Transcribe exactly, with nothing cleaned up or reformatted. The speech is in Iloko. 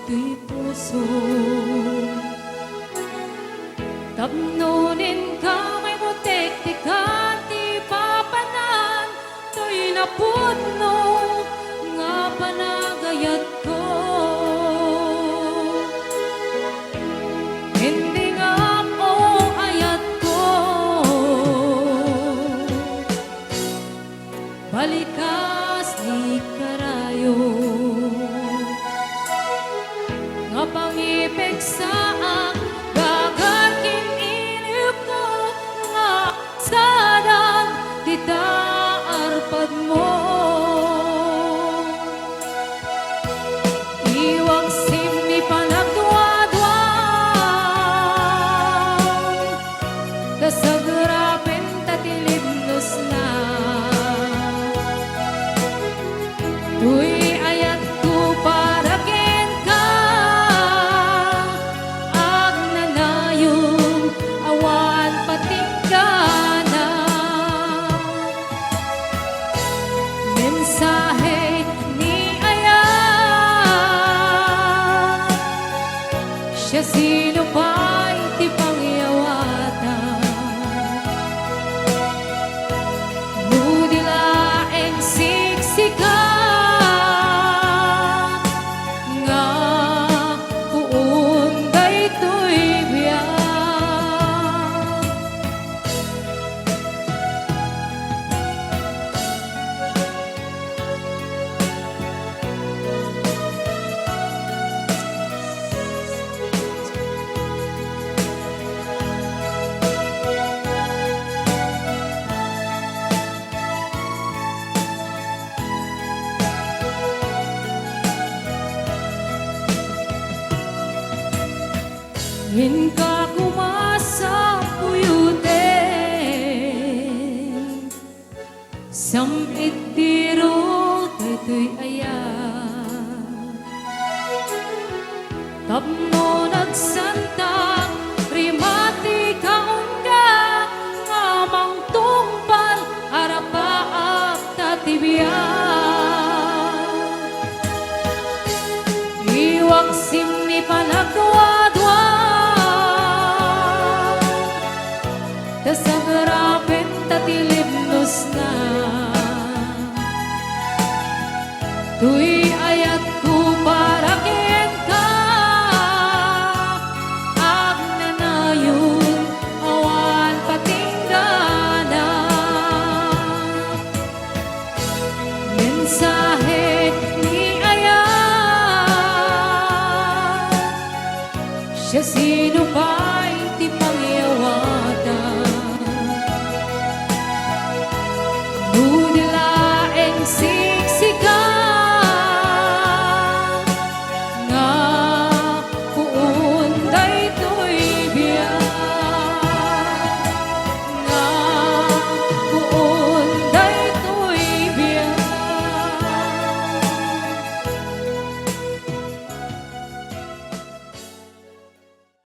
ti puso. Tapno inka maibutek ti kati papanan, toy napudno nga panagayatko. Indi ngam, o ayatko, balikas ni karayo. Nga pangipigsaak, gagar kin inepko, nga sadan dita arpadmo. Iwagsim ni panagduaduam, ta sagrapen ta ti libnosna. Toy ayatko para kenka, agnanayon, awan patinggana. Mensahe ni ayat, siasino pay ti pangyawatam? No di laeng siksika, nga puon daytoy biag. Inka koma sampuyoten, sam-ittiro daytoy ayat. Tapno nagsantak, rimati kaunda, nga mangtungpal, arapaak ta ti biag. Iwagsim ni panagduadua, ta sagrapen ta ti libnosna. Toy ayatko para kenka, agnanayon, awan patinggana. Mensahe ni ayat, siasino